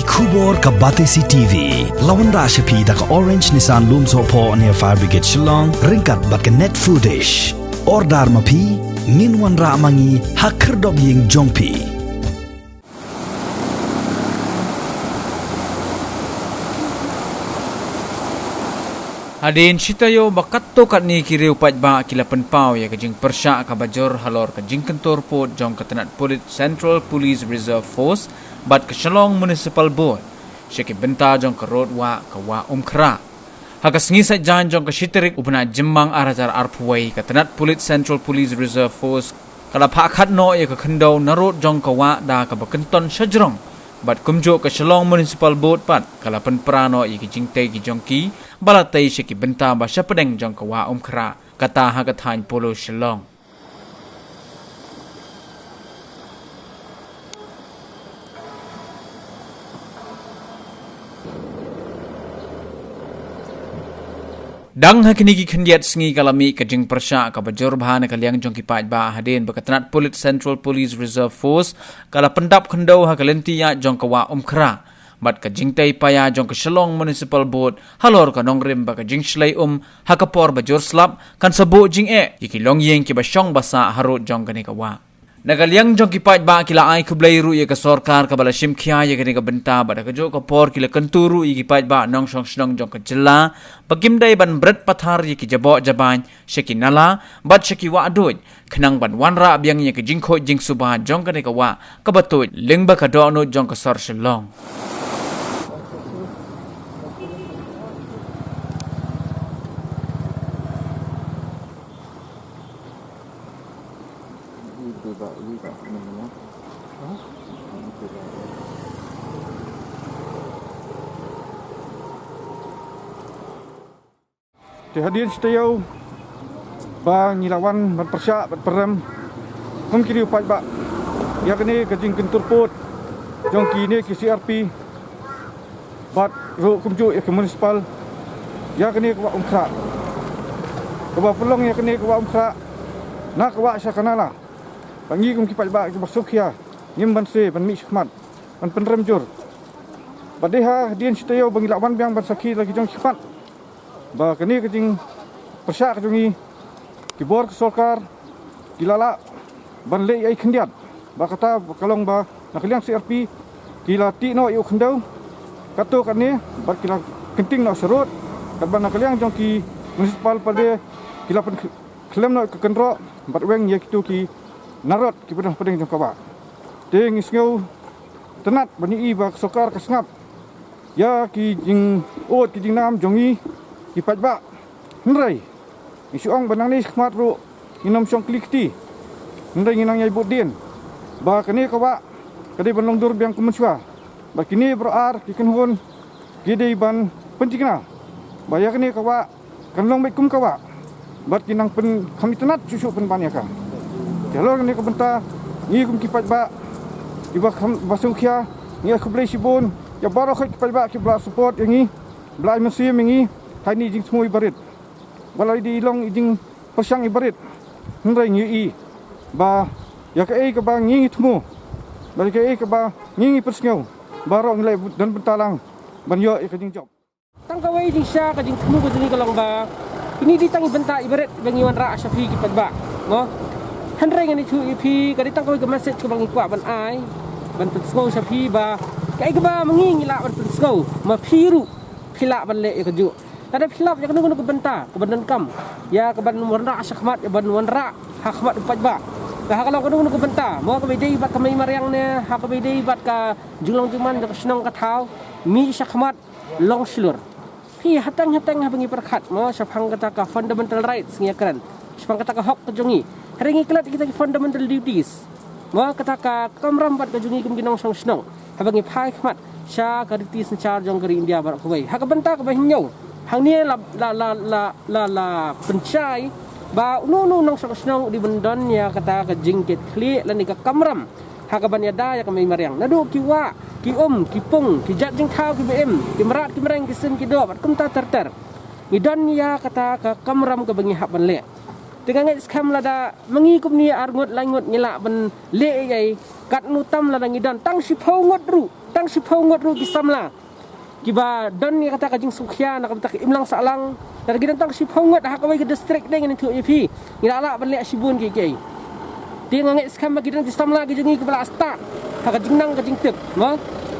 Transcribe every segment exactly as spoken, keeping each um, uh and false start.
Khubor ka Batesi T V. La wanrah sha phi da ka Orange Nissan Lumsohphoh near Fire Brigade Shillong, ryngkat bad ka Net Foodish. Order ma phi, ngin wanrah ma ngi ha khyrdop ïing jong phi. Hadien shi taïew ba katto katne ki riew paidbah ki la pynpaw ïa ka jingpyrshah kaba jur halor ka jingkyntur pud jong ka tnat pulit Central Police Reserve Force bad ka Shillong Municipal Board sha ki bynta jong ka rud wah ka Wah Umkhrah. Ha ka sngi Saitjaiñ jong ka shi tarik u bnai Jymmang ar hajar arphew wei, ka tnat pulit Central Police Reserve Force ka la phah khad noh ïa ka khyndew na rud jong ka wah da kaba kynton shajrong. Bad kumjuh ka Shillong Municipal Board pat ka la pynpra noh ïa ki jingtei ki jong ki ba la tei sha ki bynta ba shapdeng jong ka Wah Umkhrah, kata ha ka thaiñ Polo Shillong. Dang ha kine ki khyndiat sngi ka la mih ka jingpyrshah kaba jur bha na ka liang jong ki paidbah hadien ba ka tnat pulit Central Police Reserve Force ka la pyndap khyndew ha ka lynti ïaid jong ka Wah Umkhrah. Bad ka jingtei paia jong ka Shillong Municipal Board halor ka nongrim bad ka jingshlei um ha ka por ba jur slap kan sa buh jingeh ïa ki longïing kiba shong ba sah ha rud jong kane ka wah. Na ka liang jong ki paidbah ki la ai khublei ruh ïa ka sorkar kaba la shim khia ïa kane ka bynta, bad ha kajuh ka por ki la kyntu ruh ïa ki paidbah nongshong shnong jong ka jylla ba kim dei ban bret pathar ïa ki jaboh jabain sha ki nala bad sha ki wah duid, khnang ban wanrah biang ïa ka jingkhuid jingsuba jong kane ka wah kaba tuid lyngba ka dohnud jong ka sor Shillong. Te hadien shi taïew ba ngi la wan ban pyrshah ban pynrem kum ki riew paidbah ïa kane ka jingkyntur pud jong kine ki C R P bad ruh kumjuh ïa ki municipal ïa kane ka Wah Umkhrah, kaba pynlong ïa kane ka Wah Umkhrah na ka wah sha ka nala. Ba ngi kum ki paidbah kiba sngewkhia ngim banse ban mih shakhmat ban pynrem jur. Bad dei hadien shi taïew ba ngi la wan biang ban sakhi la ki jong ki khmat ba kane ka jingpyrshah ka jong ngi, ki bor ka sorkar ki la lah ban leh ïa i khyndiat. Ba kata ka long ba na ka liang C R P ki la tih noh ïa u khyndew katto katne bad ki la kynting noh sha rud, katba na ka liang jong ki municipal pat de ki la pynkhlem noh ka kynroh bad weng ïa kito ki narod kiba don hapdeng jong ka wah. Te ngi sngewtynnat ban ïohi ba ka sorkar ka sngap ïa ki jingud ki jingnam jong ngi ki paidbah. Hynrei ngi shu ong ba nangne shakhmat ruh ngin ym shong kli kti, hynrei ngi nang ïai bud dien ba kane ka wah ka dei ban long dur biang kum mynshuwa. Ba kine baroh ar ki kynhun ki dei ban pynthikna ba ïa kane ka wah kan long beit kum ka wah bad ki nang pynkham itynnad shuh shuh pynban ïa ka. Te halor kane ka bynta ngi kum ki paidbah kiba kham, ba sngewkhia, ngi ai khublei shibun ïa baroh khoit ki paidbah kiba la support ïa ngi, ba la ai mynsiem ïa ngi ha ine i jingthmu iba rit. Ba la dei long i jingpyrshang iba rit, hynrei ngi ïohi ba ïa kaei kaba ngi ngi thmu bad ïa kaei kaba ngi ngi pynsngew, baroh ngi la don bynta lang ban ïoh ïa ka jingjop. Tang kawei jingshisha ka jingthmu ka jong ngi ka long ba kine dei tang i bynta iba rit ba ngi wanrah sha phi ki paidbah, mo. Hynrei ngan ïathuh ïa phi, ka dei tang kawei ka message kaba ngi kwah ban ai ban pynsngew sha phi ba kaei kaba ma ngi ngi lah ban pynsngew, ma phi ruh phi lah ban leh ïa kajuh. Lada phi lap ïa kano kano ka bynta kaban donkam ïa kaban wanrah shakhmat, ïa ban wanrah ha khmat u paidbah, ha ka long kano kano ka bynta, mo, kaba ïadei bad ka mei mariang ne ha kaba ïadei bad ka jinglong jingman jong ka shnong ka thaw, mih shakhmat, long shlur. Phi, hateng hateng haba ngi pyrkhat, mo, shaphang kata ka fundamental rights ngi ïakren, shaphang kata ka hok ka jong ngi. Hynrei ngi klet ïa kita ki fundamental duties, mo, kata ka kamram pat ka jong ngi kum ki nongshong shnong haba ngi phai khmat sha ka riti synshar jong ka ri India baroh kawei. Ha ka bynta kaba hynñiew hangne la, la, la, la, la, la pynshai ba uno uno u nongshong shnong u dei ban don ïa kata ka jingkitkhlieh lane ka kamram ha kaban ïada ïa ka mei mariang. Naduh ki wah, ki um, ki pung, ki jait jingthaw kiba im, ki mrad ki mreng, ki sim ki doh bad kumta ter ter. Ngi don ïa kata ka kamram kaba ngi hap ban leh. Te nga ngeit skhem lada ma ngi kumne ar ngut lai ngut ngi lah ban leh ei ei, Katno tam lada ngi don tang shiphew ngut ruh, tang shiphew ngut ruh ki samla kiba don ïa kata ka jingsngewkhia na ka bynta ka imlang sahlang. Lada ki don tang shiphew ngut ha kawei ka district, dei ngan ïathuh ïa phi, ngi la lah ban leh shibun kiei kiei. Te nga ngeit skhem ba ki don ki samla ki jong ngi kiba la stad ha ka jingnang ka jingtip, mo,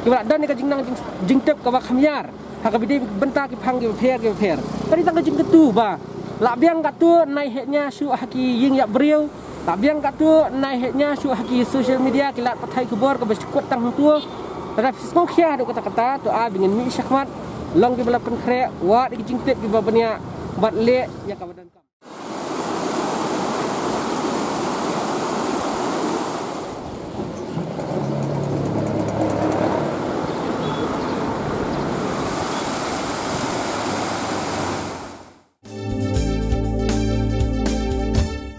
kiba la don ïa ka jingnang jing, jingtip kaba kham ïar ha kaba ïadei bynta ki phang kiba pher kiba pher. Ka dei tang ka jingkyntu ba lah biang katto nai heh nia shuh ha ki ïing ïap briew, lah biang katto nai heh nia shuh ha ki social media, ki lad pathai khubor kaba shu kut tang hangto. Lada phi sngewkhia haduh katta katta, to ai ba ngin mih shakhmat, long kiba la pynkhreh, wad ïa ki jingtip kiba bniah bad leh ïa kaba donkam.